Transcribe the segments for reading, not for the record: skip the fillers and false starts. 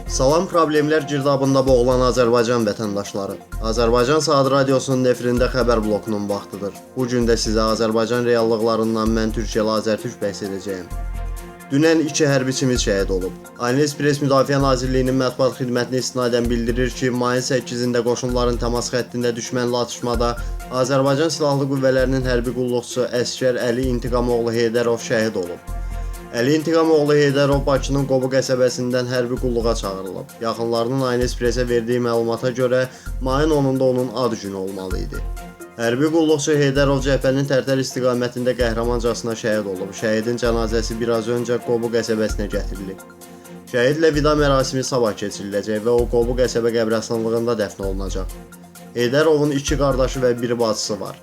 Salam problemlər girdabında boğulan Azərbaycan vətəndaşları. Azərbaycan Saat Radiosunun efirində xəbər blokunun vaxtıdır. Bu gün də sizə Azərbaycan reallıqlarından mən Türkiyəli Azərtürk bəhs edəcəyəm. Dünən iki hərbiçimiz şəhid olub. Aynes Press Müdafiə Nazirliyinin mətbuat xidmətinə istinadən bildirir ki, mayın 8-də qoşunların təmas xəttində düşmənlə atışmada Azərbaycan Silahlı Qüvvələrinin hərbi qulluqçusu əsgər Əli İntiqamoğlu Heydərov şəhid olub. Əli İntiqamoğlu Heydərov Bakının Qobu qəsəbəsindən hərbi qulluğa çağırılıb. Yaxınlarının Aynes Pressə verdiyi məlumata görə mayın 10-da onun ad günü olmalı idi. Hərbi qulluqçu Heydərov cəbhənin Tərtər istiqamətində qəhrəmancasına şəhid olub. Şəhidin cənazəsi biraz öncə Qobu qəsəbəsinə gətirilib. Şəhidlə vida mərasimi sabah keçiriləcək və o Qobu qəsəbə qəbiristanlığında dəfn olunacaq. Heydərovun iki qardaşı və bir bacısı var.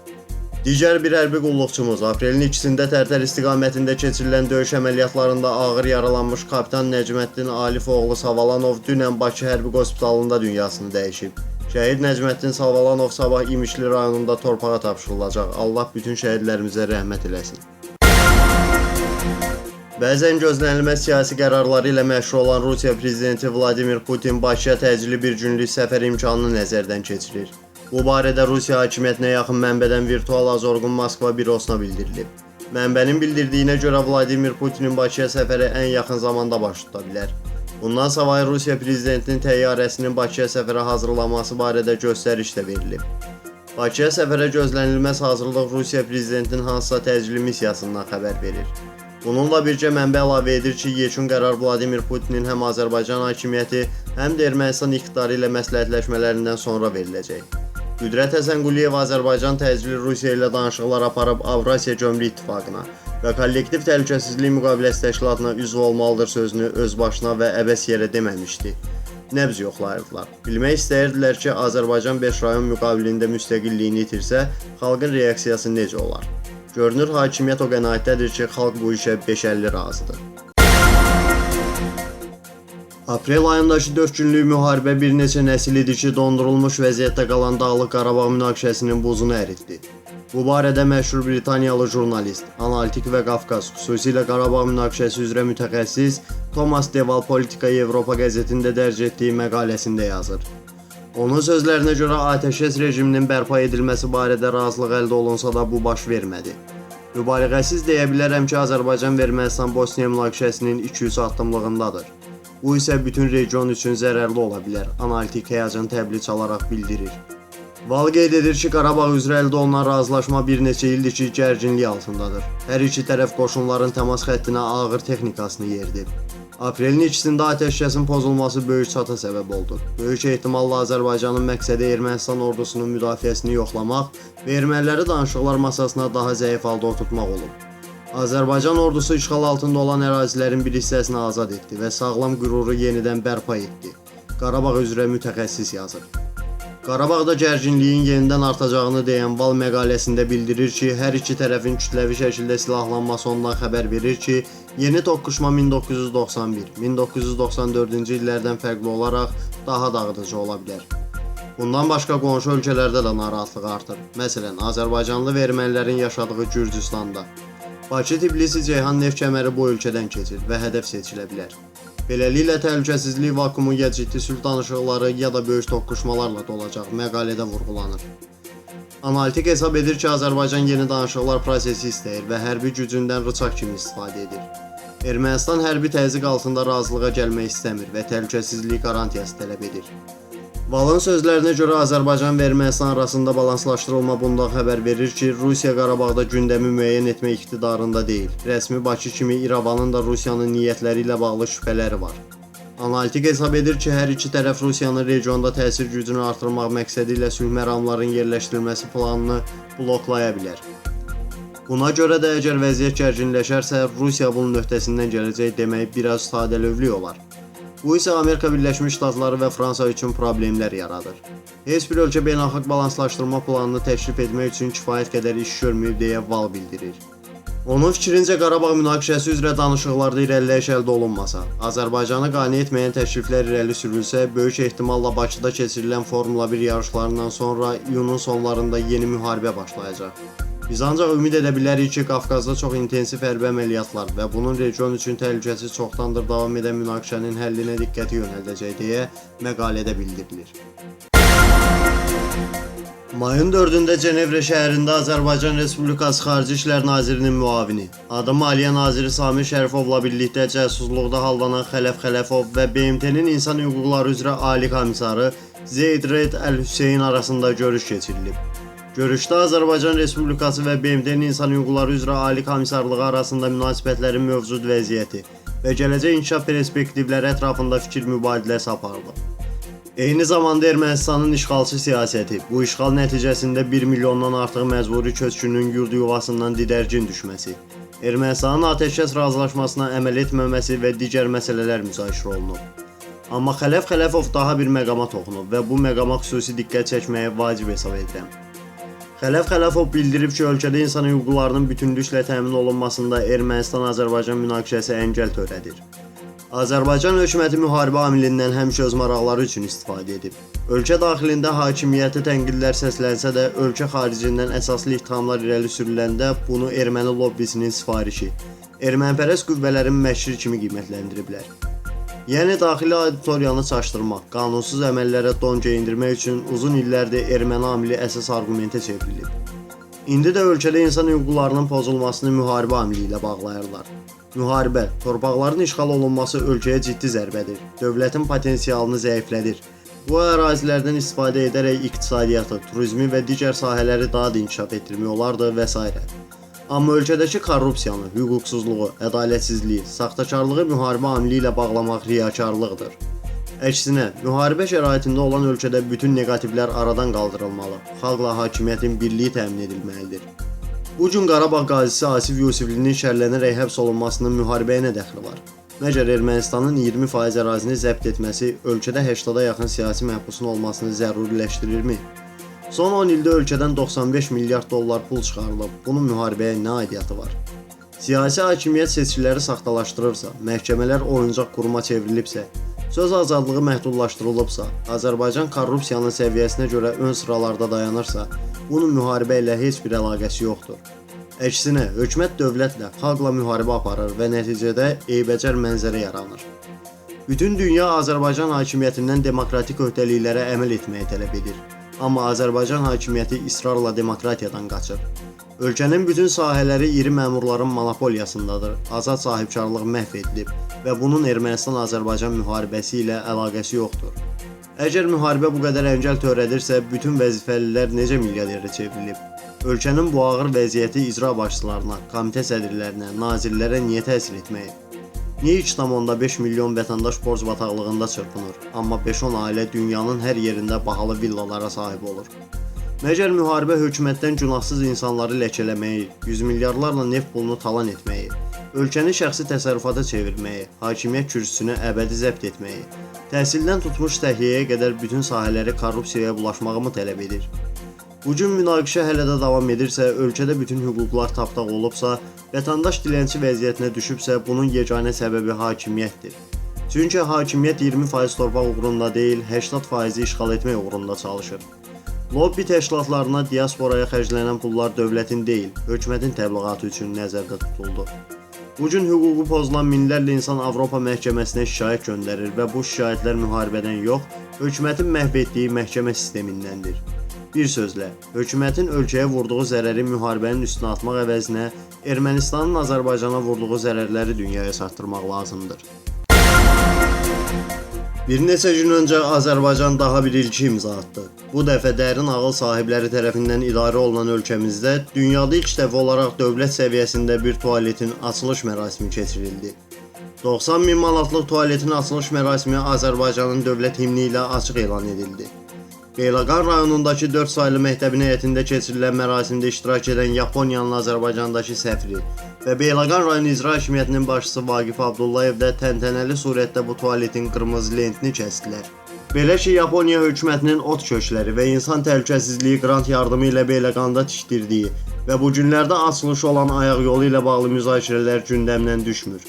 Digər bir hərbi qulluqçumuz aprelin 2-sində Tərtər istiqamətində keçirilən döyüş əməliyyatlarında ağır yaralanmış kapitan Nəcməddin Alifoğlu Savalanov dünən Bakı Hərbi Hospitalında dünyasını dəyişib. Şəhid Nəcməddin Savalanov sabah İmişli rayonunda torpağa tapşırılacaq. Allah bütün şəhidlərimizə rəhmət eləsin. Bəzən gözlənilməz siyasi qərarları ilə məşhur olan Rusiya prezidenti Vladimir Putin Bakıya təcili bir günlük səfər imkanını nəzərdən keçirir. Bu barədə Rusiya hakimiyyətinə yaxın mənbədən Virtual Azorqun Moskva bürosuna bildirilib. Mənbənin bildirdiyinə görə Vladimir Putinin Bakıya səfəri ən yaxın zamanda baş tuta bilər. Bundan savayı Rusiya prezidentinin təyyarəsinin Bakıya səfərə hazırlanması barədə göstəriş də verilib. Bakıya səfərə gözlənilməz hazırlıq Rusiya prezidentinin hansısa təcili missiyasından xəbər verir. Bununla birgə mənbə əlavə edir ki, yekun qərar Vladimir Putinin həm Azərbaycan hakimiyyəti, həm də Ermənistan iqtidarı ilə məsləhətləşmələrindən sonra veriləcək. Qüdrət Həsənquliyev Azərbaycan təcili Rusiya ilə danışıqlar aparıb Avrasiya Gömrük İttifaqına və Kollektiv Təhlükəsizlik Müqaviləsi Təşkilatına üzv olmalıdır sözünü öz başına və əbəs yerə deməmişdi. Nəbz yoxlayırdılar. Bilmək istəyirdilər ki, Azərbaycan 5 rayon müqabilində müstəqilliyini itirsə, xalqın reaksiyası necə olar? Görünür, hakimiyyət o qənaətdədir ki, xalq bu işə 5-50 razıdır. Aprel ayındakı 4 günlük müharibə bir neçə nəsil idi ki, dondurulmuş vəziyyətdə qalan Dağlıq Qarabağ münaqişəsinin buzunu əritdi. Bu barədə məşhur Britaniyalı jurnalist, analitik və Qafqaz, xüsusilə Qarabağ münaqişəsi üzrə mütəxəssis Thomas de Waal Politika Avropa qəzetində dərc etdiyi məqaləsində yazır. Onun sözlərinə görə atəşkəs rejiminin bərpa edilməsi barədə razılıq əldə olunsa da bu baş vermədi. Mübaliğəsiz deyə bilərəm ki, Azərbaycan və Ermənistan Bosniya münaqişəsinin 2-3 addımlığındadır. Bu isə bütün region üçün zərərli ola bilər, analitik həyəcan təbli çalaraq bildirir. Val qeyd edir ki, Qarabağ üzrə əldə olunan razılaşma bir neçə ildir ki, gərginlik altındadır. Hər iki tərəf qoşunların təmas xəttinə ağır texnikasını yeridib. Aprelin 2-sində atəşkəsin pozulması böyük çata səbəb oldu. Böyük ehtimalla Azərbaycanın məqsədi Ermənistan ordusunun müdafiəsini yoxlamaq və erməniləri danışıqlar masasına daha zəif halda oturtmaq olub. Azərbaycan ordusu işğal altında olan ərazilərin bir hissəsini azad etdi və sağlam qüruru yenidən bərpa etdi. Qarabağ üzrə mütəxəssis yazır. Qarabağda gərginliyin yenidən artacağını deyən Val məqaləsində bildirir ki, hər iki tərəfin kütləvi şəkildə silahlanması ondan xəbər verir ki, yeni toqquşma 1991-1994-cü illərdən fərqli olaraq daha dağıdıcı ola bilər. Bundan başqa qonşu ölkələrdə də narahatlıq artır. Məsələn, Azərbaycanlı və ermənilərin yaşadığı Gürcüstanda. Bakı-Tbilisi-Ceyhan neft kəməri bu ölkədən keçir və hədəf seçilə bilər. Beləliklə təhlükəsizlik vakuumu ya ciddi sülh danışıqları, ya da böyük toqquşmalarla dolacaq, məqalədə vurğulanır. Analitik hesab edir ki, Azərbaycan yeni danışıqlar prosesi istəyir və hərbi gücündən rıçaq kimi istifadə edir. Ermənistan hərbi təzyiq altında razılığa gəlmək istəmir və təhlükəsizlik qarantiyası tələb edir. Valın sözlərinə görə Azərbaycan və Ermənistan arasında balanslaşdırılma bundan xəbər verir ki, Rusiya Qarabağda gündəmi müəyyən etmə iqtidarında deyil. Rəsmi Bakı kimi İrəvanın da Rusiyanın niyyətləri ilə bağlı şübhələri var. Analitik hesab edir ki, hər iki tərəf Rusiyanın regionda təsir gücünü artırmaq məqsədi ilə sülh məramlarının yerləşdirilməsi planını bloklaya bilər. Buna görə də əgər vəziyyət gərginləşərsə, Rusiya bunun öhdəsindən gələcək demək biraz sadəlövlük olar. Bu isə Amerika Birləşmiş Ştatları və Fransa üçün problemlər yaradır. Heç bir ölkə beynəlxalq balanslaşdırma planını təklif etmək üçün kifayət qədər iş görməyib deyə Val bildirir. Onun fikrincə Qarabağ münaqişəsi üzrə danışıqlarda irəliləyiş əldə olunmasa, Azərbaycanı qane etməyən təkliflər irəli sürülsə, böyük ehtimalla Bakıda keçirilən Formula 1 yarışlarından sonra iyunun sonlarında yeni müharibə başlayacaq. Biz ancaq ümid edə bilərik ki, Qafqazda çox intensiv hərbi əməliyyatlar və bunun region üçün təhlükəsi çoxdandır davam edən münaqişənin həllinə diqqəti yönəldəcək deyə məqalədə bildirilir. Mayın 4-də Cenevre şəhərində Azərbaycan Respublikası Xarici İşlər Nazirinin müavini, adı Maliyyə Naziri Samir Şərifovla birlikdə cəsusluqda hallanan Xələf Xələfov və BMT-nin İnsan Hüquqları üzrə Ali Komissarı Zeyd Rəd Əl-Hüseyn arasında görüş keçirilib. Görüşdə Azərbaycan Respublikası və BMT-nin İnsan Hüquqları üzrə Ali Komissarlığı arasında münasibətlərin mövcud vəziyyəti və gələcək inkişaf perspektivləri ətrafında fikir mübadiləsi aparılıb. Eyni zamanda Ermənistanın işğalçı siyasəti, bu işğal nəticəsində 1 milyondan artıq məcburi köçkünün yurd yuvasından didərgin düşməsi, Ermənistanın atəşkəs razılaşmasına əməl etməməsi və digər məsələlər müzakirə olunub. Amma Xələf Xələfov daha bir məqama toxunub və bu məqama xüsusi diqqət çəkməyi vacib hesab edirəm. Xələf Xələfov bildirib ki, ölkədə insan hüquqlarının bütünlüklə təmin olunmasında Ermənistan-Azərbaycan münaqişəsi əngəl törədir. Azərbaycan hökuməti müharibə amilindən həmişə öz maraqları üçün istifadə edib. Ölkə daxilində hakimiyyətə tənqidlər səslənsə də, ölkə xaricindən əsaslı ittihamlar irəli sürüləndə bunu erməni lobbisinin sifarişi, ermənipərəst qüvvələrin məşri kimi qiymətləndiriblər. Yəni daxili auditoriyanı çaşdırmaq, qanunsuz əməllərə don geyindirmək üçün uzun illərdir erməni amili əsas arqumentə çevrilib. İndi də ölkədə insan hüquqlarının pozulmasını müharibə amili ilə bağlayırlar. Müharibə, torpaqların işğal olunması ölkəyə ciddi zərbədir. Dövlətin potensialını zəiflədir. Bu ərazilərdən istifadə edərək iqtisadiyyatı, turizmi və digər sahələri daha da inkişaf etdirmək olardı və s. Amma ölkədəki korrupsiyanı, hüquqsuzluğu, ədalətsizliyi, saxtakarlığı müharibə amili ilə bağlamaq riyakarlıqdır. Əksinə, müharibə şəraitində olan ölkədə bütün neqativlər aradan qaldırılmalı, xalqla hakimiyyətin birliyi təmin edilməlidir. Bu gün Qarabağ qazisi Asif Yusiflinin şərlənərək həbs olunmasının müharibəyə nə dəxli var? Məgər Ermənistanın 20% ərazini zəbt etməsi ölkədə 80-a yaxın siyasi məhbusun olmasını zəruriləşdirirmi? Son 10 ildə ölkədən 95 milyard dollar pul çıxarılıb. Bunun müharibəyə nə aidiyyatı var? Siyasi hakimiyyət seçkiləri saxtalaşdırırsa, məhkəmələr oyuncaq quruma çevrilibsə, söz azadlığı məhdudlaşdırılıbsa, Azərbaycan korrupsiyanın səviyyəsinə görə ön sıralarda dayanırsa, bunun müharibə ilə heç bir əlaqəsi yoxdur. Əksinə, hökumət dövlətlə, xalqla müharibə aparır və nəticədə eybəcər mənzərə yaranır. Bütün dünya Azərbaycan hakimiyyətindən demokratik öhdəliklərə əməl etməyi tələb edir. Amma Azərbaycan hakimiyyəti israrla demokratiyadan qaçır. Ölkənin bütün sahələri iri məmurların monopoliyasındadır. Azad sahibkarlıq məhv edilib və bunun Ermənistan-Azərbaycan müharibəsi ilə əlaqəsi yoxdur. Əgər müharibə bu qədər əngəl törədirsə, bütün vəzifəlilər necə milyarderə çevrilib? Ölkənin bu ağır vəziyyəti icra başçılarına, komitə sədrlərinə, nazirlərə niyə təsir etməyib? Niyə 2,5 milyon vətəndaş borc bataqlığında çırpınır, amma 5-10 ailə dünyanın hər yerində bahalı villalara sahib olur? Məgər müharibə hökumətdən günahsız insanları ləkələməyi, yüz milyarlarla neft pulunu talan etməyi, ölkəni şəxsi təsərrüfata çevirməyi, hakimiyyət kürsüsünü əbədi zəbt etməyi, təhsildən tutmuş səhiyyəyə qədər bütün sahələri korrupsiyaya bulaşmağı mı tələb edir? Bu gün münaqişə hələ də davam edirsə, ölkədə bütün hüquqlar tapdaq olubsa, vətəndaş dilənçi vəziyyətinə düşübsə, bunun yeganə səbəbi hakimiyyətdir. Çünki hakimiyyət 20% torpaq uğrunda deyil, 80%-i işğal etmək uğrunda çalışır. Lobbi təşkilatlarına, diasporaya xərclənən pullar dövlətin deyil, hökumətin təbliğatı üçün nəzərdə tutuldu. Bu gün hüququ pozulan minlərlə insan Avropa məhkəməsinə şikayət göndərir və bu şikayətlər müharibədən yox, hökumətin məhv etdiyi məhkəmə sistemindəndir. Bir sözlə, hökumətin ölkəyə vurduğu zərəri müharibənin üstünə atmaq əvəzinə Ermənistanın Azərbaycana vurduğu zərərləri dünyaya çatdırmaq lazımdır. Bir neçə gün öncə Azərbaycan daha bir ilki imza atdı. Bu dəfə dərin ağıl sahibləri tərəfindən idarə olunan ölkəmizdə dünyada ilk dəfə olaraq dövlət səviyyəsində bir tualetin açılış mərasimi keçirildi. 90 min manatlıq tualetin açılış mərasimi Azərbaycanın dövlət himni ilə açıq elan edildi. Beyləqan rayonundakı 4 saylı məktəbin heyətində keçirilən mərasimdə iştirak edən Yaponiyanın Azərbaycandakı səfiri və Beyləqan rayon İcra Hakimiyyətinin başçısı Vaqif Abdullayev də təntənəli surətdə bu tualetin qırmızı lentini kəsdilər. Belə ki, Yaponiya hökumətinin ot kökləri və insan təhlükəsizliyi qrant yardımı ilə Beyləqanda tikdirdiyi və bu günlərdə açılışı olan ayaq yolu ilə bağlı müzakirələr gündəmdən düşmür.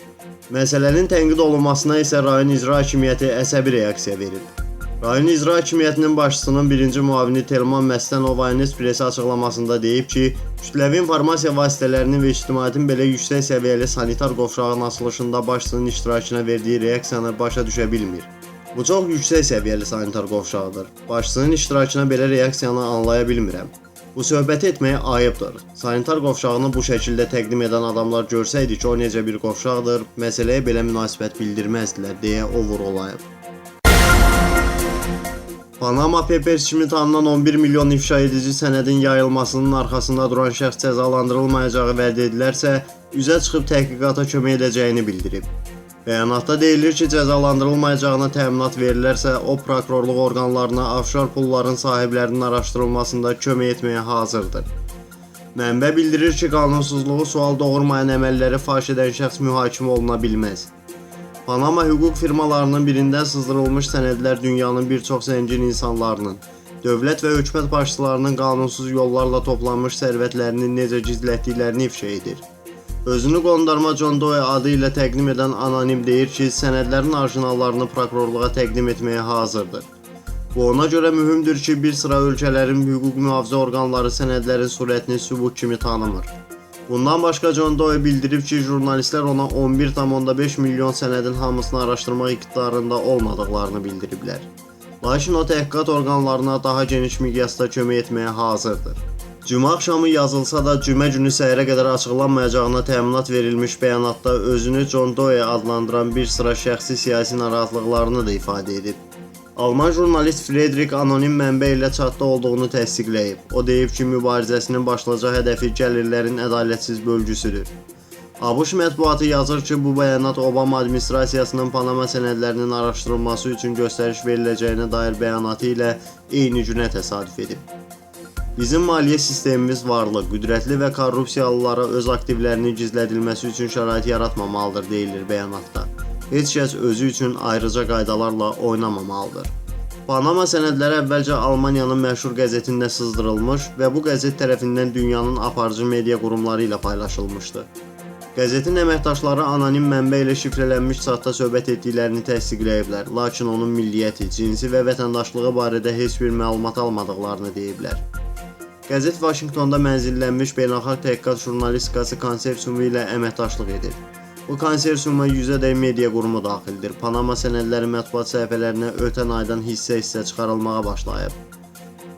Məsələnin tənqid olunmasına isə rayon icra hakimiyyəti əsəbi reaksiya verib. Rayon İcra Hakimiyyətinin başçısının birinci müavini Telman Məstənov ANS presi açıqlamasında deyib ki, kütləvi informasiya vasitələrinin və ictimaiyyətin belə yüksək səviyyəli sanitar qovşağın açılışında başçının iştirakına verdiyi reaksiyanı başa düşə bilmir. Bu çox yüksək səviyyəli sanitar qovşağıdır. Başçının iştirakına belə reaksiyanı anlaya bilmirəm. Bu söhbəti etməyə ayıbdır. Sanitar qovşağını bu şəkildə təqdim edən adamlar görsəydi ki, o necə bir qovşaqdır, məsələyə belə münasibət bildirməzdilər deyə o vurğulayıb. Panama Papers kimi tanınan 11 milyon ifşa edici sənədin yayılmasının arxasında duran şəxs cəzalandırılmayacağı vəd edilərsə, üzə çıxıb təhqiqata kömək edəcəyini bildirib. Bəyanatda deyilir ki, cəzalandırılmayacağına təminat verilərsə, o prokurorluq orqanlarına ofşor pulların sahiblərinin araşdırılmasında kömək etməyə hazırdır. Mənbə bildirir ki, qanunsuzluğu sual doğurmayan əməlləri faş edən şəxs mühakimə oluna bilməz. Panama hüquq firmalarının birindən sızdırılmış sənədlər dünyanın bir çox zəngin insanlarının, dövlət və hökumət başçılarının qanunsuz yollarla toplanmış sərvətlərini necə gizlətdiklərini ifşa edir. Özünü qondarma John Doe adı ilə təqdim edən anonim deyir ki, sənədlərin orijinallarını prokurorluğa təqdim etməyə hazırdır. Bu ona görə mühümdür ki, bir sıra ölkələrin hüquq mühafizə orqanları sənədlərin surətini sübut kimi tanımır. Bundan başqa John Doe bildirib ki, jurnalistlər ona 11,5 milyon sənədin hamısını araşdırmaq iqtidarında olmadıqlarını bildiriblər. Lakin o təhqiqat orqanlarına daha geniş miqyasda kömək etməyə hazırdır. Cümə axşamı yazılsa da cümə günü səhərə qədər açıqlanmayacağına təminat verilmiş bəyanatda özünü John Doe adlandıran bir sıra şəxsi siyasi narahatlıqlarını da ifadə edib. Alman jurnalist Friedrich anonim mənbə ilə çatda olduğunu təsdiqləyib. O deyib ki, mübarizəsinin başlıca hədəfi gəlirlərin ədalətsiz bölgüsüdür. ABŞ mətbuatı yazır ki, bu bəyanat Obama administrasiyasının Panama sənədlərinin araşdırılması üçün göstəriş veriləcəyinə dair bəyanatı ilə eyni günə təsadüf edib. Bizim maliyyə sistemimiz varlı, qüdrətli və korrupsiyalılara öz aktivlərinin gizlədilməsi üçün şərait yaratmamalıdır, deyilir bəyanatda. Heç kəs özü üçün ayrıca qaydalarla oynamamalıdır. Panama sənədləri əvvəlcə Almaniyanın məşhur qəzetində sızdırılmış və bu qəzet tərəfindən dünyanın aparıcı media qurumları ilə paylaşılmışdı. Qəzetin əməkdaşları anonim mənbə ilə şifrələnmiş çatda söhbət etdiklərini təsdiqləyiblər, lakin onun milliyyəti, cinsi və vətəndaşlığı barədə heç bir məlumat almadıqlarını deyiblər. Qəzet Vaşinqtonda mənzillənmiş beynəlxalq təhqiqat jurnalistikası konsorsiumu ilə əməkdaşlıq edir. Bu konsorsiuma 100-ədək media qurumu daxildir. Panama sənədləri mətbuat səhifələrinə ötən aydan hissə-hissə çıxarılmağa başlayıb.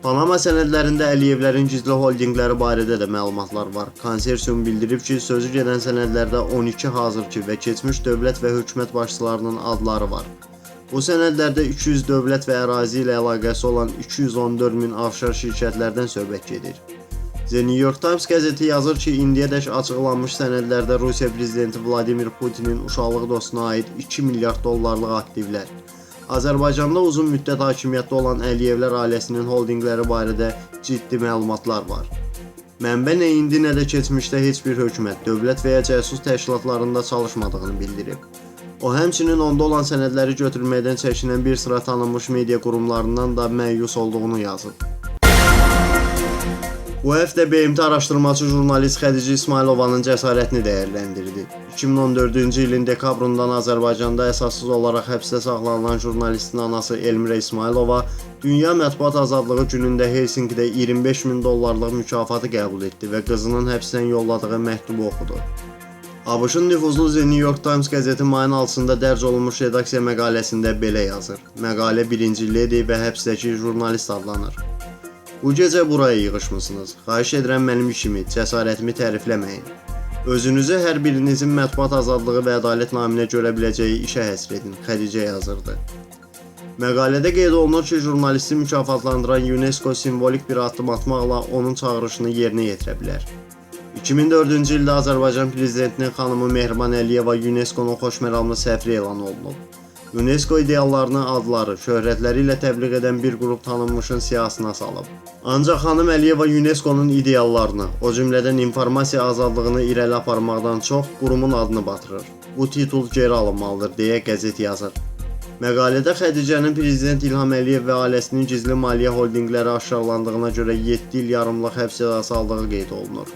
Panama sənədlərində Əliyevlərin gizli holdinqləri barədə də məlumatlar var. Konsorsium bildirib ki, sözü gedən sənədlərdə 12 hazırki və keçmiş dövlət və hökumət başçılarının adları var. Bu sənədlərdə 200 dövlət və ərazi ilə əlaqəsi olan 214 min ofşor şirkətlərdən söhbət gedir. The New York Times qəzeti yazır ki, indiyədək açıqlanmış sənədlərdə Rusiya prezidenti Vladimir Putinin uşaqlıq dostuna aid 2 milyard dollarlıq aktivlər, Azərbaycanda uzun müddət hakimiyyətdə olan Əliyevlər ailəsinin holdinqləri barədə ciddi məlumatlar var. Mənbə nə indi, nə də keçmişdə heç bir hökumət, dövlət və ya cəsus təşkilatlarında çalışmadığını bildirib. O həmçinin onda olan sənədləri götürməkdən çəkinən bir sıra tanınmış media qurumlarından da məyus olduğunu yazıb. Bu həftə BMT araşdırmaçı jurnalist Xədicə İsmayılovanın cəsarətini dəyərləndirdi. 2014-cü ilin dekabrından Azərbaycanda əsassız olaraq həbsdə saxlanılan jurnalistin anası Elmira İsmayılova Dünya Mətbuat Azadlığı günündə Helsinkidə 25 min dollarlıq mükafatı qəbul etdi və qızının həbsdən yolladığı məktubu oxudu. ABŞ-ın nüfuzlu The New York Times qəzeti mayın 6-sında dərc olunmuş redaksiya məqaləsində belə yazır. Məqalə birinci ledi və həbsdəki jurnalist adlanır. Bu gecə buraya yığışmısınız. Xahiş edirəm mənim işimi, cəsarətimi tərifləməyin. Özünüzü hər birinizin mətbuat azadlığı və ədalət naminə görə biləcəyi işə həsr edin, Xədicə yazırdı. Məqalədə qeyd olunur ki, jurnalisti mükafatlandıran UNESCO simvolik bir addım atmaqla onun çağırışını yerinə yetirə bilər. 2004-cü ildə Azərbaycan prezidentinin xanımı Mehriban Əliyeva UNESCO-nun xoşməramlı səfiri elan olunub. UNESCO ideallarını adları, şöhrətləri ilə təbliğ edən bir qrup tanınmışın siyahısına salıb. Ancaq xanım Əliyeva UNESCO-nun ideallarını, o cümlədən informasiya azadlığını irəli aparmaqdan çox qurumun adını batırır. Bu titul geri alınmalıdır, deyə qəzet yazır. Məqalədə Xədicənin prezident İlham Əliyev və ailəsinin gizli maliyyə holdinqləri aşkarlandığına görə 7 il yarımlıq həbs cəzası aldığı qeyd olunur.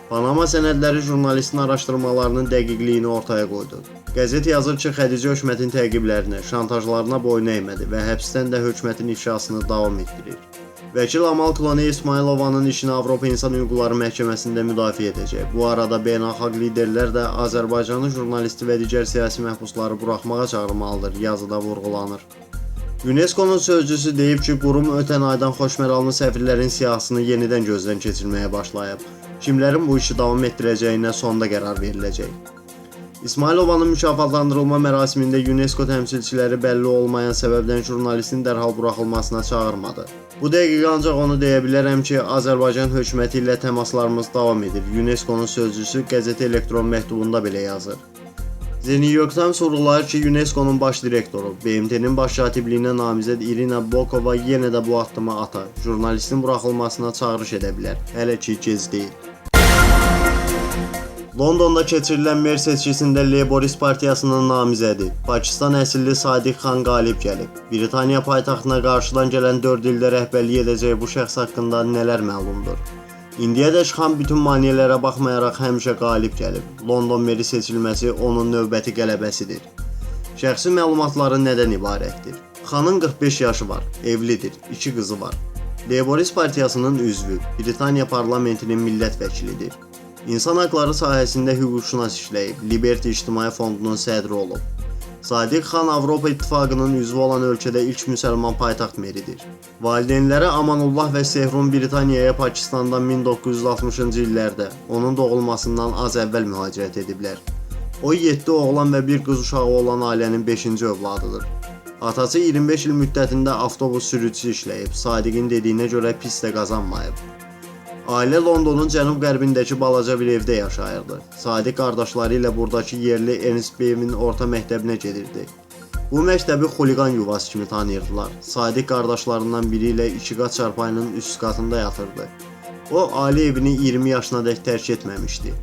Panama sənədləri jurnalistin araşdırmalarının dəqiqliyini ortaya qoydu. Qəzet yazır ki, Xədicə hökumətin təqiblərinə, şantajlarına boyun əymədi və həbsdən də hökumətin ifşasını davam etdirir. Vəkil Amal Clooney İsmailovanın işini Avropa İnsan Hüquqları Məhkəməsində müdafiə edəcək. Bu arada beynəlxalq liderlər də Azərbaycanlı jurnalisti və digər siyasi məhbusları buraxmağa çağırmalıdır, yazıda vurğulanır. UNESCO-nun sözcüsü deyib ki, qurum ötən aydan xoşməramlı səfirlərin siyahısını yenidən gözdən keçirməyə başlayıb. Kimlərin bu işi davam etdirəcəyinə sonda qərar veriləcək. İsmailovanın mükafatlandırılma mərasimində UNESCO təmsilçiləri bəlli olmayan səbəbdən jurnalistin dərhal buraxılmasına çağırmadı. Bu dəqiqə ancaq onu deyə bilərəm ki, Azərbaycan hökuməti ilə təmaslarımız davam edir. UNESCO-nun sözcüsü qəzetə elektron məktubunda belə yazır. The New York Times vurğulayır ki, UNESCO-nun baş direktoru, BMT-nin baş katibliyinə namizəd Irina Bokova yenə də bu addımı ata, jurnalistin buraxılmasına çağırış edə bilər. Hələ ki gec deyil. Londonda keçirilən mer seçkisində Labourist partiyasının namizədi Pakistan əsilli Sadiq Xan qalib gəlib. Britaniya paytaxtına qarşıdan gələn 4 ildə rəhbərlik edəcək bu şəxs haqqında nələr məlumdur? İndiyədək Xan bütün maneələrə baxmayaraq həmişə qalib gəlib. London meri seçilməsi onun növbəti qələbəsidir. Şəxsi məlumatları nədən ibarətdir? Xanın 45 yaşı var, evlidir, 2 qızı var. Labourist partiyasının üzvü, Britaniya parlamentinin millət vəkilidir. İnsan haqları sahəsində hüquqşünas işləyib, Liberty İctimai Fondunun sədri olub. Sadiq Xan Avropa İttifaqının üzvü olan ölkədə ilk müsəlman paytaxt meridir. Valideynləri Amanullah və Sehrun Britaniyaya Pakistandan 1960-cı illərdə onun doğulmasından az əvvəl mühacirət ediblər. O 7 oğlan və bir qız uşağı olan ailənin 5-ci övladıdır. Atası 25 il müddətində avtobus sürücüsü işləyib. Sadiqin dediyinə görə pis də qazanmayıb. Ailə Londonun cənub-qərbindəki balaca bir evdə yaşayırdı. Sadiq qardaşları ilə buradakı yerli Ernst Bevin orta məktəbinə gedirdi. Bu məktəbi xuliqan yuvası kimi tanıyırdılar. Sadiq qardaşlarından biri ilə iki qat çarpayının üst qatında yatırdı. O, ailə evini 20 yaşına dək tərk etməmişdi.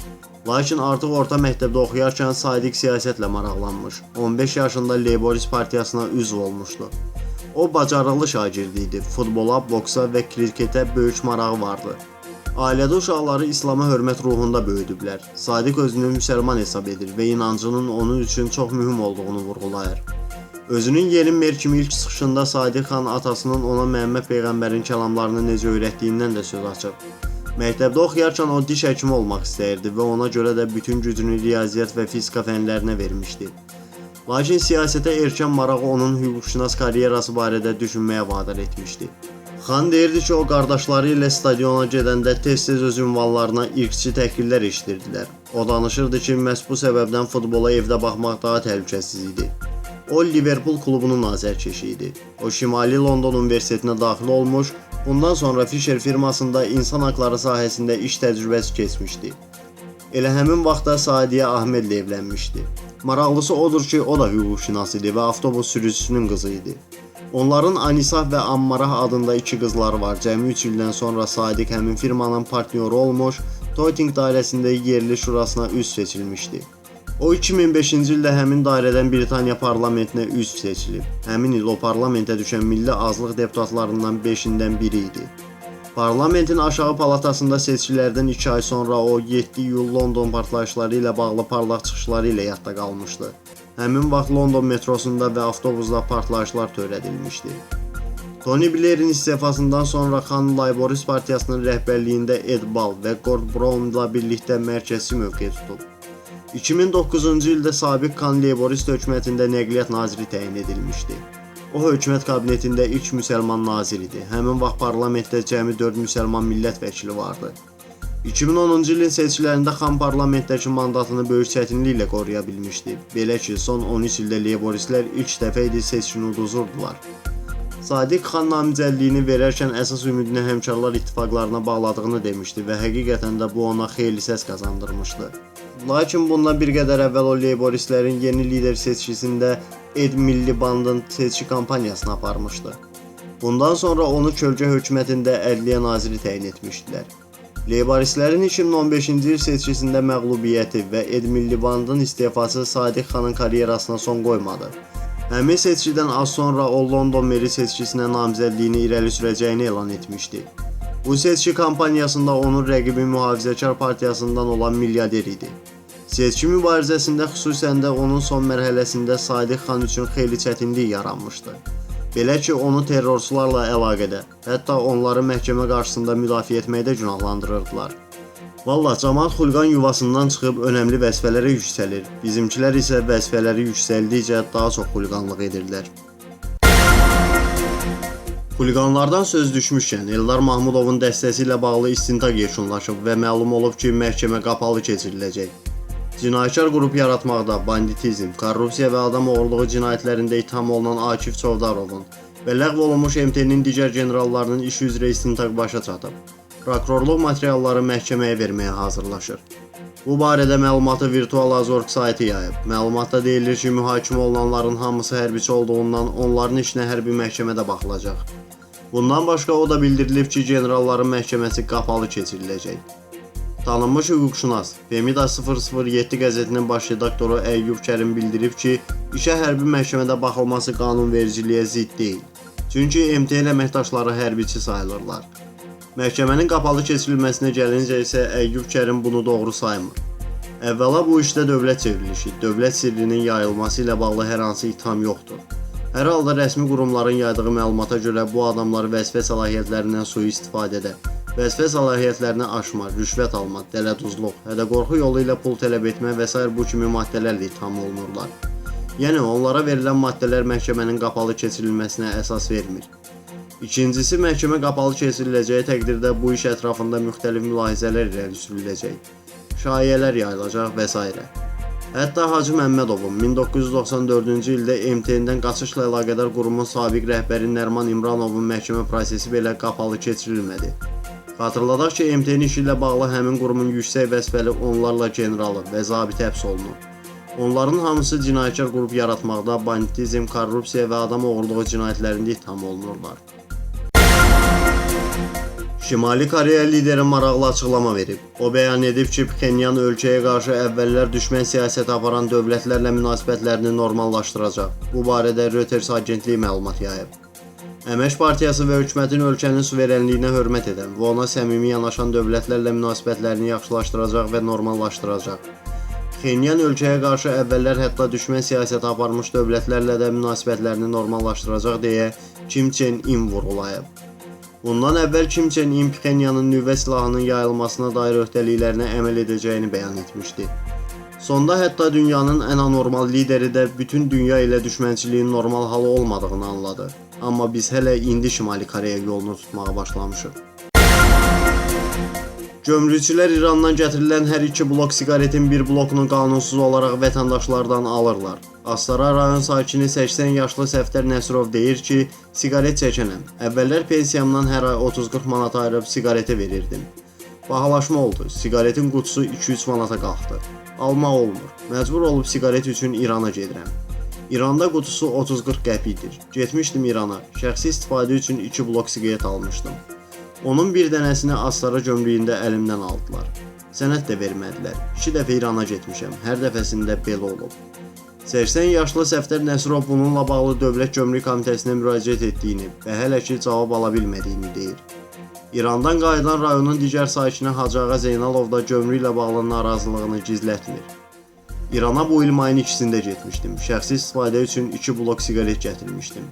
Lakin artıq orta məktəbdə oxuyarkən Sadiq siyasətlə maraqlanmış. 15 yaşında Labourist partiyasına üzv olmuşdu. O bacarıqlı şagird idi. Futbola, boksa və kriketə böyük marağı vardı. Ailədə uşaqları İslama hörmət ruhunda böyüdüblər. Sadiq özünü müsəlman hesab edir və inancının onun üçün çox mühüm olduğunu vurğulayır. Özünün yeni mer kimi ilk çıxışında Sadiq xan atasının ona Məhəmməd peyğəmbərin kəlamlarını necə öyrətdiyindən də söz açıb. Məktəbdə oxuyarkən o diş həkimi olmaq istəyirdi və ona görə də bütün gücünü riyaziyyat və fizika fənlərinə vermişdi. Lakin siyasətə erkən marağı onun hüquqşünas karyerası barədə düşünməyə vadar etmişdi. Xan deyirdi ki, o qardaşları ilə stadiona gedəndə tez-tez öz ünvanlarına irqçi təhqirlər eşidirdilər. O danışırdı ki, məhz bu səbəbdən futbola evdə baxmaq daha təhlükəsiz idi. O Liverpool klubunun azərkeşi idi. O Şimali London Universitetinə daxil olmuş, bundan sonra Fisher firmasında insan haqları sahəsində iş təcrübəsi keçmişdi. Elə həmin vaxtda Sadiyə Ahmedlə evlənmişdi. Maraqlısı odur ki, o da hüquqşünas idi və avtobus sürücüsünün qızı idi. Onların Anisah və Ammarah adında iki qızları var. Cəmi 3 ildən sonra Sadiq həmin firmanın partnyoru olmuş, Toyting dairəsində yerli şurasına üzv seçilmişdi. O 2005-ci ildə həmin dairədən Britaniya parlamentinə üzv seçilib. Həmin il o parlamentə düşən milli azlıq deputatlarından 5-dən biri idi. Parlamentin aşağı palatasında seçkilərdən 2 ay sonra o 7 iyul London partlayışları ilə bağlı parlaq çıxışları ilə yadda qalmışdı. Həmin vaxt London metrosunda və avtobusda partlayışlar törədilmişdi. Tony Blairin istefasından sonra Xan Labourist partiyasının rəhbərliyində Ed Ball və Gordon Brownla birlikdə mərkəzi mövqe tutub. 2009-cu ildə sabiq Xan Labourist hökumətində nəqliyyat naziri təyin edilmişdi. O hökumət kabinetində ilk müsəlman nazir idi. Həmin vaxt parlamentdə cəmi 4 müsəlman millət vəkili vardı. 2010-cu ilin seçkilərində Xan parlamentdəki mandatını böyük çətinliklə qoruya bilmişdi. Belə ki, son 13 ildə Labouristlər ilk dəfə idi seçkini uduzurdular. Sadiq Xan namizədliyini verərkən əsas ümidini həmkarlar ittifaqlarına bağladığını demişdi və həqiqətən də bu ona xeyli səs qazandırmışdı. Lakin bundan bir qədər əvvəl o Labouristlərin yeni lider seçkisində Ed Milibandın seçki kampaniyasını aparmışdı. Bundan sonra onu kölgə hökumətində ədliyyə naziri təyin etmişdilər. Labouristlərin 2015-ci il seçkisində məğlubiyyəti və Ed Milibandın istefası Sadiq Xanın karyerasına son qoymadı. Həmin seçkidən az sonra o London meri seçkisinə namizədliyini irəli sürəcəyini elan etmişdi. Bu seçki kampaniyasında onun rəqibi Mühafizəkar Partiyasından olan milyarder idi. Seçki mübarizəsində, xüsusən də onun son mərhələsində Sadiq xan üçün xeyli çətinlik yaranmışdı. Belə ki, onu terrorçularla əlaqədə, hətta onları məhkəmə qarşısında müdafiə etməkdə günahlandırırdılar. Vallah, camaat xuliqan yuvasından çıxıb önəmli vəzifələrə yüksəlir. Bizimkilər isə vəzifələri yüksəldikcə daha çox xuliqanlıq edirlər. Xuliqanlardan söz düşmüşkən, Eldar Mahmudovun dəstəsi ilə bağlı istintaq yekunlaşıb və məlum olub ki, məhkəmə qapalı keçiriləcək. Cinayətkar qrup yaratmaqda, banditizm, korrupsiya və adam oğurluğu cinayətlərində ittiham olunan Akif Çovdarovun və ləğv olunmuş MT-nin digər generallarının işi üzrə istintaq başa çatıb. Prokurorluq materialları məhkəməyə verməyə hazırlaşır. Bu barədə məlumatı Virtual Azorg saytı yayıb. Məlumatda deyilir ki, mühakimə olunanların hamısı hərbiçi olduğundan onların işinə hərbi məhkəmədə baxılacaq. Bundan başqa o da bildirilib ki, generalların məhkəməsi qapalı keçiriləcək. Tanınmış hüquqşünas, Femida 007 qəzetinin baş redaktoru Əyyub Kərim bildirib ki, işə hərbi məhkəmədə baxılması qanunvericiliyə zidd deyil. Çünki MTN əməkdaşları hərbiçi sayılırlar. Məhkəmənin qapalı keçirilməsinə gəlincə isə Əyyub Kərim bunu doğru saymır. Əvvəla bu işdə dövlət çevrilişi, dövlət sirrinin yayılması ilə bağlı hər hansı ittiham yoxdur. Hər halda rəsmi qurumların yaydığı məlumata görə bu adamlar vəzifə səlahiyyətlərindən sui-istifadədə, vəzifə səlahiyyətlərini aşma, rüşvət alma, dələduzluq, hədə-qorxu yolu ilə pul tələb etmə və sair bu kimi maddələrlə ittiham olunurlar. Yəni onlara verilən maddələr məhkəmənin qapalı keçirilməsinə əsas vermir. İkincisi, məhkəmə qapalı keçiriləcəyi təqdirdə bu iş ətrafında müxtəlif mülahizələr irəli sürüləcək, şayələr yayılacaq və s. Hətta Hacı Məmmədovun 1994-cü ildə MTN-dən qaçışla əlaqədar qurumun sabiq rəhbəri Nərman İmranovun məhkəmə prosesi belə qapalı keçirilmədi. Xatırladaq ki, MTN işi ilə bağlı həmin qurumun yüksək vəzifəli onlarla generalı və zabiti həbs olunub. Onların hamısı cinayətkar qrup yaratmaqda, banditizm, korrupsiya və adam oğurluğu cinayətlərində ittiham olunurlar. Şimali Koreya lideri maraqlı açıqlama verib. O bəyan edib ki, Pxenyan ölkəyə qarşı əvvəllər düşmən siyasəti aparan dövlətlərlə münasibətlərini normallaşdıracaq. Bu barədə Reuters agentliyi məlumat yayıb. Əmək Partiyası və hökumətin ölkənin suverenliyinə hörmət edən və ona səmimi yanaşan dövlətlərlə münasibətlərini yaxşılaşdıracaq və normallaşdıracaq. Pxenyan ölkəyə qarşı əvvəllər hətta düşmən siyasəti aparmış dövlətlərlə də münasibətlərini normallaşdıracaq deyə Kim Çen In vurğulayıb. Bundan əvvəl Kim Çen In Pxenyanın nüvə silahının yayılmasına dair öhdəliklərinə əməl edəcəyini bəyan etmişdi. Sonda hətta dünyanın ən anormal lideri də bütün dünya ilə düşmənçiliyin normal halı olmadığını anladı. Amma biz hələ indi Şimali Koreya yolunu tutmağa başlamışıq. Gömrükçülər İrandan gətirilən hər iki blok siqaretin bir blokunu qanunsuz olaraq vətəndaşlardan alırlar. Astara rayon sakini 80 yaşlı Səfdər Nəsirov deyir ki, siqaret çəkənəm. Əvvəllər pensiyamdan hər ay 30-40 manat ayırıb siqaretə verirdim. Bahalaşma oldu. Siqaretin qutusu 2-3 manata qalxdı. Almaq olmur. Məcbur olub siqaret üçün İrana gedirəm. İranda qutusu 30-40 qəpikdir. Getmişdim İrana. Şəxsi istifadə üçün 2 blok siqaret almışdım. Onun bir dənəsini Astara gömrüyündə əlimdən aldılar. Sənəd də vermədilər. 2 dəfə İrana getmişəm. Hər dəfəsində belə olub. 80 yaşlı Səfdər Nəsirov bununla bağlı Dövlət Gömrük Komitəsinə müraciət etdiyini və hələ ki cavab ala bilmədiyini deyir. İrandan qayıdan rayonun digər sakini Hacı Ağa Zeynalov da gömrüklə bağlı narazılığını gizlətmir. İrana bu il mayın 2-sində getmişdim. Şəxsi istifadə üçün 2 blok siqaret gətirmişdim.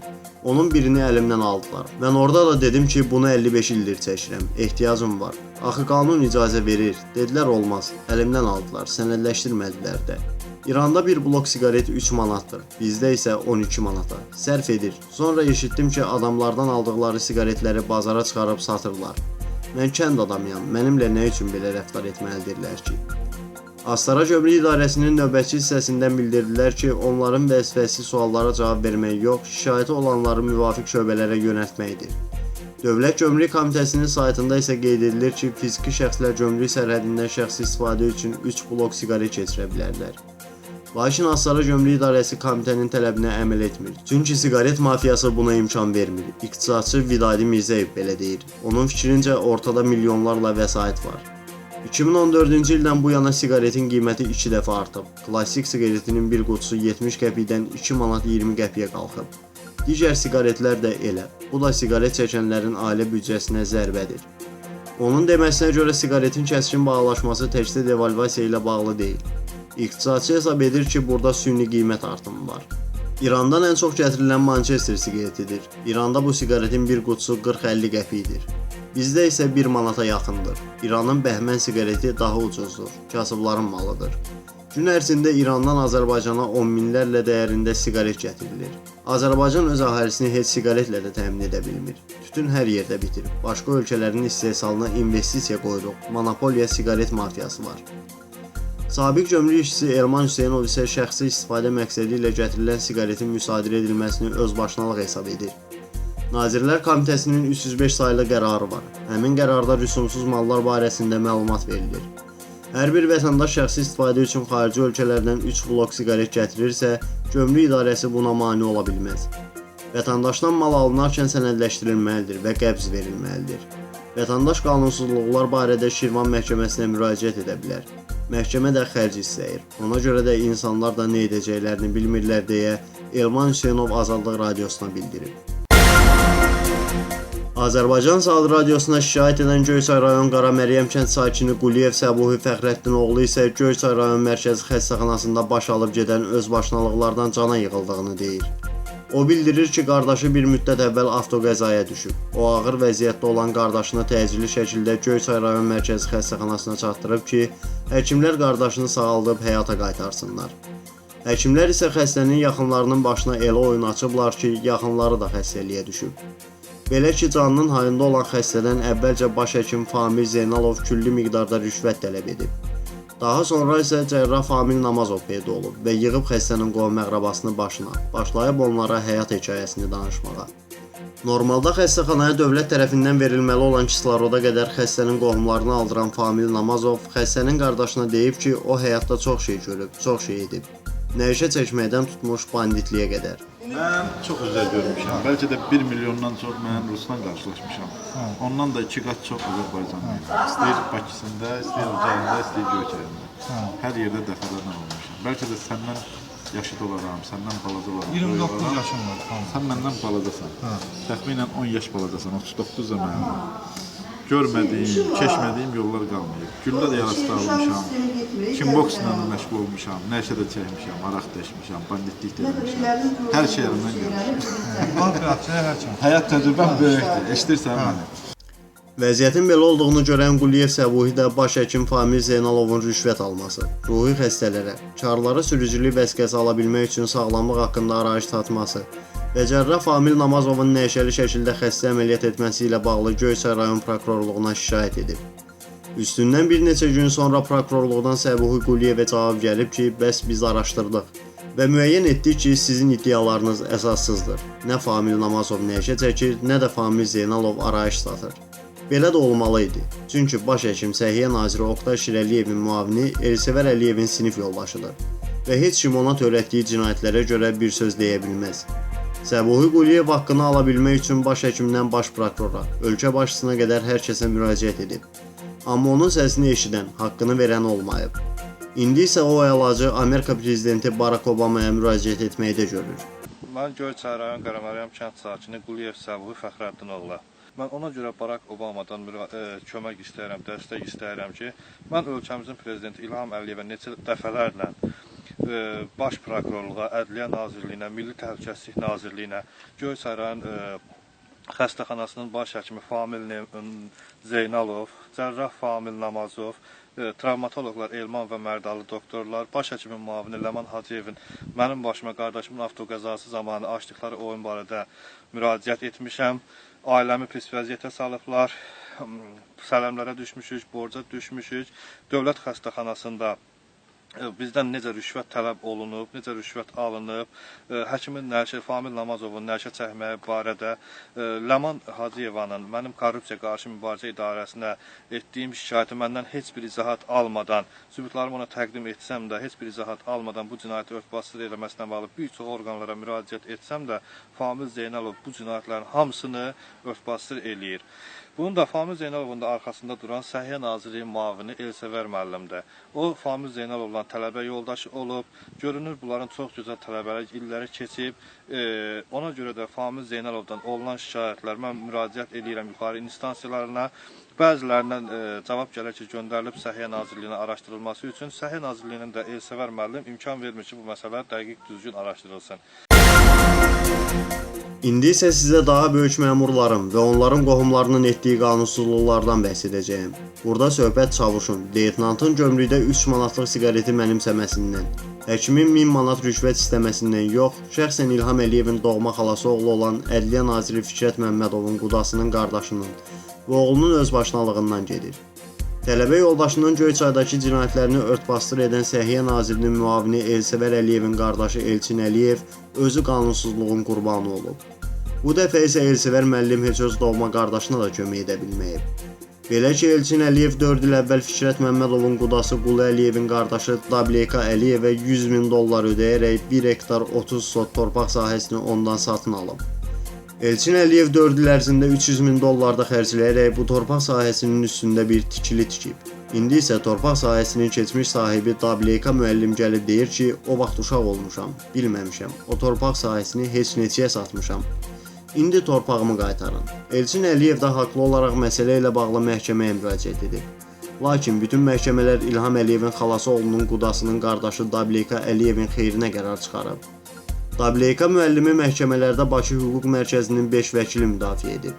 Onun birini əlimdən aldılar. Mən orada da dedim ki, bunu 55 ildir çəkirəm. Ehtiyacım var. Axı qanun icazə verir. Dedilər olmaz. Əlimdən aldılar. Sənədləşdirmədilər də. İranda bir blok siqaret 3 manatdır. Bizdə isə 12 manata. Sərf edir. Sonra eşitdim ki, adamlardan aldıqları siqaretləri bazara çıxarıb satırlar. Mən kənd adamıyam. Mənimlə nə üçün belə rəftar etməlidirlər ki? Astara Gömrük İdarəsinin növbətçi hissəsindən bildirdilər ki, onların vəzifəsi suallara cavab vermək yox, şikayəti olanları müvafiq şöbələrə yönəltməkdir. Dövlət Gömrük Komitəsinin saytında isə qeyd edilir ki, fiziki şəxslər gömrük sərhədindən şəxsi istifadə üçün 3 blok siqaret keçirə bilərlər. Lakin Astara Gömrük İdarəsi komitənin tələbinə əməl etmir. Çünki siqaret mafiyası buna imkan vermir. İqtisadçı Vidadi Mirzəyev belə deyir. Onun fikrincə ortada milyonlarla vəsait var. 2014-cü ildən bu yana siqaretin qiyməti 2 dəfə artıb. Klassik siqaretinin bir qutusu 70 qəpikdən 2 manat 20 qəpiyə qalxıb. Digər siqaretlər də elə. Bu da siqaret çəkənlərin ailə büdcəsinə zərbədir. Onun deməsinə görə siqaretin kəskin bahalaşması təkcə devalvasiya ilə bağlı deyil. İqtisadçı hesab edir ki, burada süni qiymət artımı var. İrandan ən çox gətirilən Manchester siqaretidir. İranda bu siqaretin bir qutusu 40-50 qəpikdir. Bizdə isə 1 manata yaxındır. İranın Bəhmən siqareti daha ucuzdur. Kasıbların malıdır. Gün ərzində İrandan Azərbaycana 10 minlərlə dəyərində siqaret gətirilir. Azərbaycan öz əhalisini heç siqaretlə də təmin edə bilmir. Tütün hər yerdə bitir. Başqa ölkələrin istehsalına investisiya qoyuruq. Monopoliya siqaret mafiyası var. Sabiq gömrük işçisi Elman Hüseynov isə şəxsi istifadə məqsədi ilə gətirilən siqaretin müsadirə edilməsini özbaşınalıq hesab edir. Nazirlər Komitəsinin 305 saylı qərarı var. Həmin qərarda rüsumsuz mallar barəsində məlumat verilir. Hər bir vətəndaş şəxsi istifadə üçün xarici ölkələrdən 3 blok siqaret gətirirsə, gömrük idarəsi buna mane ola bilməz. Vətəndaşdan mal alınarkən sənədləşdirilməlidir və qəbz verilməlidir. Vətəndaş qanunsuzluqlar barədə Şirvan məhkəməsinə müraciət edə bilər. Məhkəmə də xərc istəyir. Ona görə də insanlar da nə edəcəklərini bilmirlər deyə Elman Hüseynov Azadlıq Radiosuna bildirib. Azərbaycan Saat Radiosuna şikayət edən Göyçay rayon Qara Məryəm kənd sakini Quliyev Səbuhi Fəxrəddinoğlu isə Göyçay rayon mərkəzi xəstəxanasında baş alıb gedən özbaşınalıqlardan cana yığıldığını deyir. O bildirir ki, qardaşı bir müddət əvvəl avtoqəzaya düşüb. O ağır vəziyyətdə olan qardaşını təcili şəkildə Göyçay rayon mərkəzi xəstəxanasına çatdırıb ki, həkimlər qardaşını sağaldıb həyata qaytarsınlar. Həkimlər isə xəstənin yaxınlarının başına elə oyun açıblar ki, yaxınları da xəstəliyə düşüb. Belə ki, canının hayında olan xəstədən əvvəlcə baş həkim Famil Zeynalov külli miqdarda rüşvət tələb edib. Daha sonra isə cərrah Famil Namazov peyda olub və yığıb xəstənin qohum-əqrabasını başına, başlayıb onlara həyat hekayəsini danışmağa. Normalda xəstəxanaya dövlət tərəfindən verilməli olan kisloroda qədər xəstənin qohumlarını aldıran Famil Namazov xəstənin qardaşına deyib ki, o həyatda çox şey görüb, çox şey edib. Nəşə çəkməkdən tutmuş banditliyə qədər. Mən çox üzər görmüşəm. Bəlkə də 1 milyondan çox mən Rusla qarşılaşmışam. Ondan da 2 qat çox Azərbaycanlıyam. İstəyir Bakısında, istəyir Ucalında, istəyir Göyçayında. Hər yerdə dəfələrlə olmuşam. Bəlkə də səndən yaşıd olaram, səndən balaca olaram. 29 yaşım var. Tamam. Sən məndən balacasan. Təxminən 10 yaş balacasan, 39 da mənim. Görmədiyim, keçmədiyim yollar qalmayıb. Güllə də yarası da almışam. Kimboksla da məşğul olmuşam, nəşə də çəkmişəm, araq da içmişəm, banditlik də eləmişəm. Hər şey əlimdən gəlmişəm. Var bir açıq hər şey. Həyat təcrübəm böyükdür, eşidirsən məni? Vəziyyətin belə olduğunu görən Quliyev Səbuhi də baş həkim Famil Zeynalovun rüşvət alması, ruhi xəstələrə, karlara sürücülük vəsiqəsi ala bilmək üçün sağlamlıq haqqında arayış satması və cərrah Famil Namazovun nəşəli şəkildə xəstə əməliyyat etməsi ilə bağlı Göyçay rayon prokurorluğuna şikayət edib. Üstündən bir neçə gün sonra prokurorluqdan Səbuhi Quliyevə cavab gəlib ki, bəs biz araşdırdıq və müəyyən etdik ki, sizin iddialarınız əsassızdır. Nə Famil Namazov nəşə çəkir, nə də Famil Zeynalov arayış satır. Belə də olmalı idi. Çünki baş həkim Səhiyyə naziri Oqtay Şirəliyevin müavini Elsəvər Əliyevin sinif yoldaşıdır və heç kim ona törətdiyi cinayətlərə görə bir söz deyə bilməz. Səbuhi Quliyev haqqını ala bilmək üçün baş həkimdən baş prokurora, ölkə başçısına qədər hər kəsə müraciət edib. Amma onun səsini eşidən, haqqını verən olmayıb. İndi isə o əlacı Amerika prezidenti Barack Obamaya müraciət etməkdə görür. Mən Göyçay rayon Qaraməryəm kənd sakini Quliyev Səbuhi Fəxrəddinoğlu. Mən ona görə Barack Obamadan kömək istəyirəm, dəstək istəyirəm ki, mən ölkəmizin prezidenti İlham Əliyevə neçə dəfələrlə Baş Prokurorluğa, Ədliyyə Nazirliyinə, Milli Təhlükəsizlik Nazirliyinə, Göyçay rayon xəstəxanasının baş həkimi Famil Zeynalov, cərrah Famil Namazov, travmatoloqlar Elman və Mərdalı doktorlar, baş həkimin müavini Ləman Hacıyevin mənim başıma qardaşımın avtoqəzası zamanı açdıqları oyun barədə müraciət etmişəm. Ailəmi pis vəziyyətə salıblar, sələmlərə düşmüşük, borca düşmüşük. Dövlət xəstəxanasında bizdən necə rüşvət tələb olunub, necə rüşvət alınıb, həkimin nəşə, Famil Namazovun nəşə çəkməyi barədə, Ləman Hacıyevanın mənim korrupsiya qarşı mübarizə idarəsinə etdiyim şikayəti məndən heç bir izahat almadan, sübutlarımı ona təqdim etsəm də, heç bir izahat almadan bu cinayəti örtbasdır eləməsinə bağlı bir çox orqanlara müraciət etsəm də, Famil Zeynalov bu cinayətlərin hamısını örtbasdır eləyir. Bunun da Famil Zeynalovun da arxasında duran Səhiyyə Nazirliyinin müavini Elsəvər müəllimdir. O Famil Zeynalovla tələbə yoldaşı olub. Görünür bunların çox gözəl tələbəlik illəri keçib. Ona görə də Famil Zeynalovdan olunan şikayətlər mən müraciət eləyirəm yuxarı instansiyalarına. Bəzilərindən cavab gəlir ki, göndərilib Səhiyyə Nazirliyinə araşdırılması üçün. Səhiyyə Nazirliyinin də Elsəvər müəllim imkan vermir ki, bu məsələ dəqiq, düzgün araşdırılsın. İndi isə sizə daha böyük məmurların və onların qohumlarının etdiyi qanunsuzluqlardan bəhs edəcəyəm. Burada söhbət çavuşun, leytenantın gömrükdə 3 manatlıq siqareti mənimsəməsindən, həkimin 1000 manat rüşvət istəməsindən yox, şəxsən İlham Əliyevin doğma xalası oğlu olan Ədliyyə naziri Fikrət Məmmədovun qudasının qardaşının və oğlunun özbaşınalığından gedir. Tələbə yoldaşının Göyçaydakı cinayətlərini ört-basdır edən Səhiyyə Nazirinin müavini Elsəvər Əliyevin qardaşı Elçin Əliyev özü qanunsuzluğun qurbanı olub. Bu dəfə isə Elsəvər müəllim heç öz doğma qardaşına da kömək edə bilməyib. Belə ki, Elçin Əliyev 4 il əvvəl Fikrət Məmmədovun qudası Qulu Əliyevin qardaşı WK Əliyevə 100 min dollar ödəyərək 1 hektar 30 sot torpaq sahəsini ondan satın alıb. Elçin Əliyev 4 il ərzində 300 min dollar da xərcləyərək bu torpaq sahəsinin üstündə bir tikili tikib. İndi isə torpaq sahəsinin keçmiş sahibi WK müəllim gəlib deyir ki, o vaxt uşaq olmuşam, bilməmişəm. O torpaq sahəsini heç neçəyə satmışam. İndi torpağımı qaytarın. Elçin Əliyev də haqlı olaraq məsələ ilə bağlı məhkəməyə müraciət edib. Lakin bütün məhkəmələr İlham Əliyevin xalası oğlunun qudasının qardaşı WK Əliyevin xeyrinə qərar çıxarıb. WK müəllimi məhkəmələrdə Bakı Hüquq Mərkəzinin 5 vəkili müdafiə edib.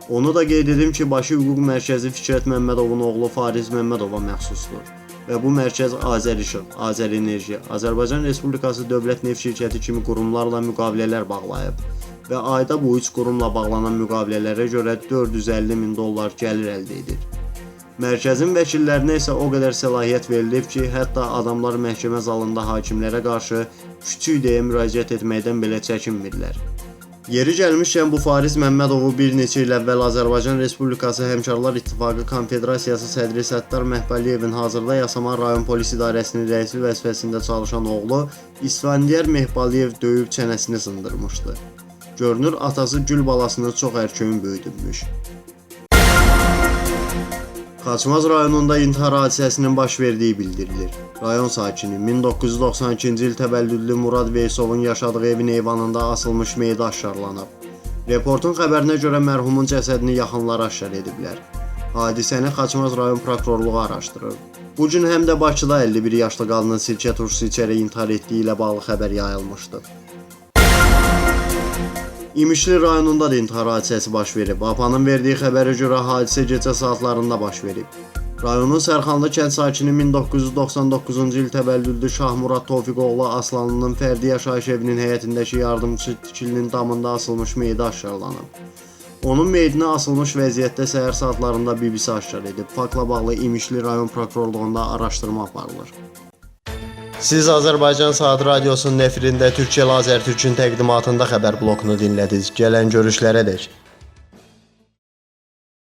Onu da qeyd edim ki, Bakı Hüquq Mərkəzi Fikrət Məmmədovun oğlu Fariz Məmmədova məxsusdur və bu mərkəz Azərişıq, Azərenerji, Azərbaycan Respublikası Dövlət Neft Şirkəti kimi qurumlarla müqavilələr bağlayıb və ayda bu üç qurumla bağlanan müqavilələrə görə 450 min dollar gəlir əldə edir. Mərkəzin vəkillərinə isə o qədər səlahiyyət verilib ki, hətta adamlar məhkəmə zalında hakimlərə qarşı küçük deyə müraciət etməkdən belə çəkinmirlər. Yeri gəlmişkən bu Fariz Məmmədovu bir neçə il əvvəl Azərbaycan Respublikası Həmkarlar İttifaqı Konfederasiyası sədri Səttar Məhbəliyevin hazırda Yasamal rayon polis idarəsinin rəisi vəzifəsində çalışan oğlu İsfəndiyar Mehbaliyev döyüb çənəsini sındırmışdı. Görünür atası gül balasını çox ərköyün böyüdübmüş. Xaçmaz rayonunda intihar hadisəsinin baş verdiyi bildirilir. Rayon sakini 1992-ci il təvəllüdlü Murad Veysovun yaşadığı evin eyvanında asılmış meyidi aşkarlanıb. Reportun xəbərinə görə mərhumun cəsədini yaxınları aşkar ediblər. Hadisəni Xaçmaz rayon prokurorluğu araşdırır. Bu gün həm də Bakıda 51 yaşlı qadının sirkə turşusu içərək intihar etdiyi ilə bağlı xəbər yayılmışdı. İmişli rayonunda da intihar hadisəsi baş verib. APA-nın verdiyi xəbərə görə hadisə gecə saatlarında baş verib. Rayonun Sərxanlı kənd sakini 1999-cu il təvəllüdlü Şahmurad Tofiqoğlu Aslanlının fərdi yaşayış evinin həyətindəki yardımçı tikilinin damında asılmış meyidi aşkarlanıb. Onun meyidini asılmış vəziyyətdə səhər saatlarında BBC aşkar edib. Faktla bağlı İmişli rayon prokurorluğunda araşdırma aparılır. Siz Azərbaycan Saat Radiosunun efirində Türkcəli Azərtürkün təqdimatında xəbər blokunu dinlədiniz. Gələn görüşlərədək.